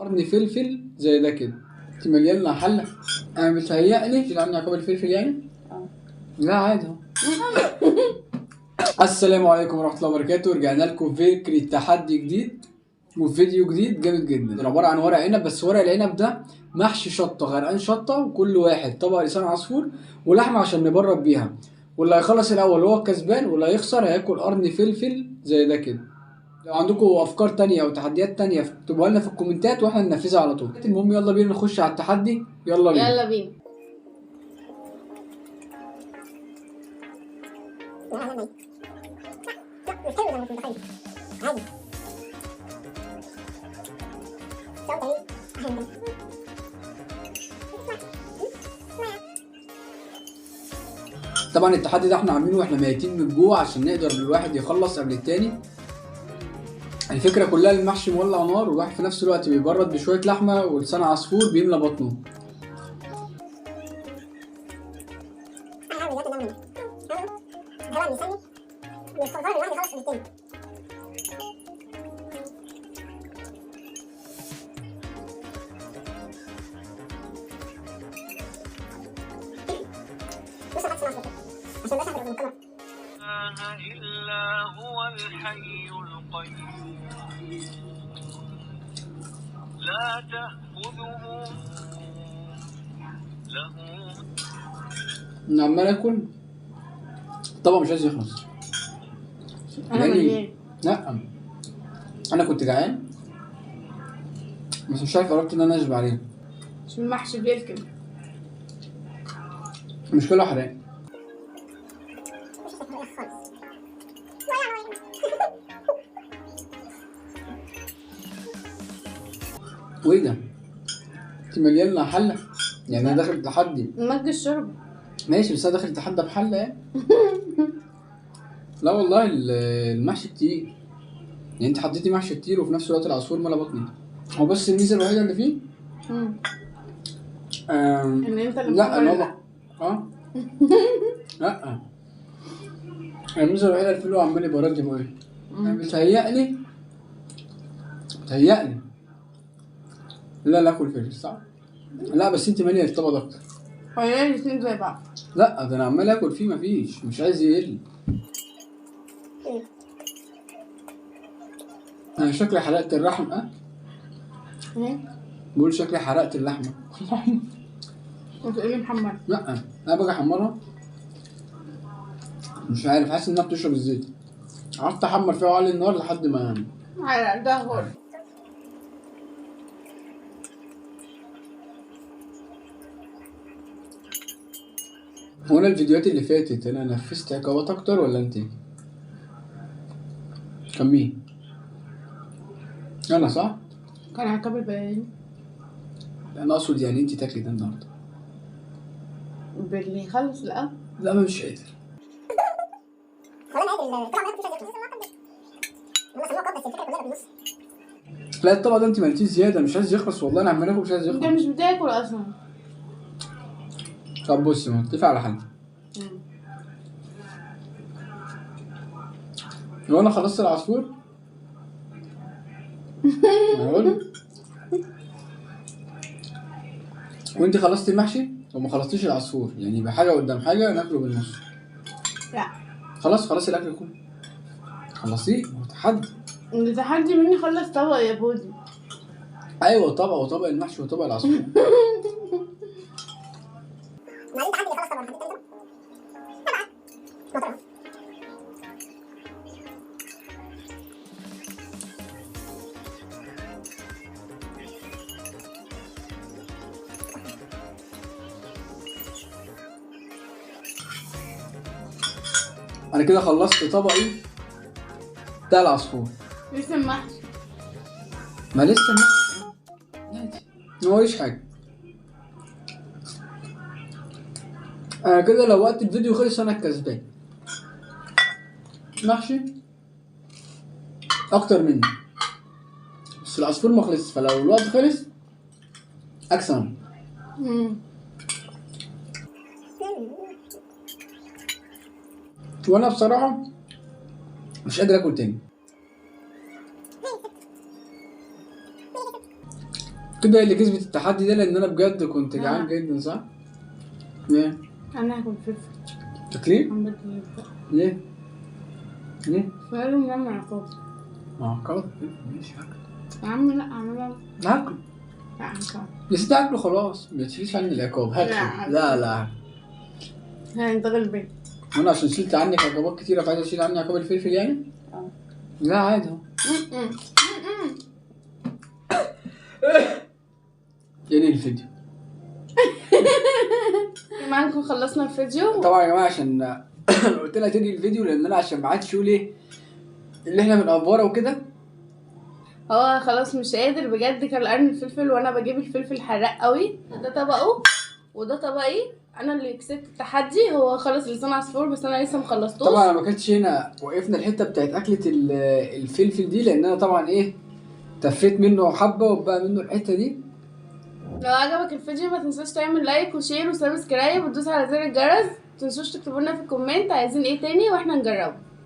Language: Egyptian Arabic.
قرن فلفل زي ده كده. انت مليانة حله. انا متهيألي تلعبني عقاب الفلفل يعني؟ لا عادي اهو. السلام عليكم ورحمة الله وبركاته. رجعنا لكم فكرة تحدي جديد وفيديو جديد جامد جدا، عبارة عن ورق عنب، بس ورق العنب ده محشي شطه، غرقان شطه، وكل واحد طبق لسان عصفور ولحمه عشان نبرد بيها، واللي هيخلص الاول هو الكسبان، واللي هيخسر هياكل قرن فلفل زي ده كده. لو عندكم افكار تانية او تحديات تانية اكتبوها لنا في الكومنتات واحنا ننفذها على طول. المهم يلا بينا نخش على التحدي، يلا بينا يلا بينا. طبعا التحدي ده احنا عاملينه واحنا ميتين من الجوع عشان نقدر الواحد يخلص قبل التاني. الفكرة كلها المحشي مولع نار، والواحد في نفس الوقت بيبرد بشوية لحمه ولسان عصفور بيملى بطنه. إلا هو الحي القيوم لا تأخذه له. أنا عمال آكل طبعا مش عايز يخلص. أنا لا أنا كنت جعان بس مش عارف قربت إن أنا أشبع عليه. عشان المحشي بيلكم. المشكلة حراق. وايه ده؟ انت مليانة حله؟ يعني انا داخل تحدي مج الشرب. ماشي بس انا داخل تحدي بحله يعني. لا والله المحشي كتير، يعني انت حطيتي محشي كتير وفي نفس الوقت العصفور ملا بطني. هو بس الميزة الوحيدة اللي فيه ان انت اللي لا ان هو لا الميزة الوحيدة اللي فيه هو عمال يبرد لي بقى. انا متهيألي لا لا اكل فلفل صح؟ لا بس انت ماليه الطبق ده اكتر. هو الاثنين زي بعض. لا ده انا عمال اكل فيه مفيش، مش عايز يقل. انا شكلي حرقت اللحمة. ايه؟ بقول شكلي حرقت اللحمة. وتقولي لي محمر. لا انا باجي احمرها مش عارف، حاسس انها بتشرب الزيت. قعدت احمر فيها وأعلي النار لحد ما ده هو. هو انا الفيديوهات اللي فاتت انا نفذت عقابات اكتر ولا انت؟ كان مين؟ انا صح؟ كان عقاب البياني. انا اقصد يعني انت تاكلي ده النهارده. باللي يخلص الاول؟ لا ما مش قادر. لا الطبق ده انت مالتيه زيادة، مش عايز يخلص والله. انا عمال اكل مش عايز يخلص. انت مش بتاكل اصلا. طب بصي نتفق على حاجة. لو انا خلصت العصفور وانت خلصتي المحشي وما خلصتيش العصفور، يعني يبقى حاجة قدام حاجة ناكله بالنص. لا خلاص خلاص الاكل كله خلصتيه. هو تحدي، ده تحدي مني. خلص طبق يا بودي. ايوه طبق، وطبق المحشي وطبق العصفور. انا كده خلصت طبقي بتاع العصفور. لسه المحشي. ما لسه المحشي عادي، ما وريش حاجة. انا كده لو وقت الفيديو خلص انا الكسبان. محشي اكتر مني بس العصفور ما خلصش، فلو الوقت خلص اكسب. وانا بصراحة مش قادر اكل تاني. كده اللي كسبت التحدي ده، لان انا بجد كنت جعان جدا. صح؟ ليه؟ انا هاكل فلفل. تاكليه؟ ليه؟ ليه؟ فعلا نعمل عقاب. ما عقاب ماشي هاكل يا عم. لا اعملها. هاكل. لا هاكل. يا ستي هاكله خلاص، ما تشيليش عني العقاب. هاكله. لا لا انت غلبان. وانا عشان شلت عنك عقابات كتيرة فعايز اشيل عني عقاب الفلفل يعني؟ اه. لا عادي اهو. يعني الفيديو معاكم خلصنا الفيديو طبعا يا جماعة. عشان قلت لها تنهي الفيديو لان انا عشان ما عادش اقول ايه اللي احنا من افوره وكده. هو خلاص مش قادر بجد، كان قرن الفلفل وانا بجيب الفلفل حراق قوي. ده طبقه وده طبقي، انا اللي كسبت التحدي. هو خلص لسان عصفور بس انا لسه مخلصتوش. طبعا انا ما كانتش هنا وقفنا الحتة بتاعت اكله الفلفل دي، لان انا طبعا ايه تفيت منه حبه وبقى منه الحتة دي. لو عجبك الفيديو ما تنساش تعمل like و share و subscribe وتدوس على زر الجرس. ما تنسوش تكتبوا لنا في ال comment عايزين ايه تاني واحنا نجربه.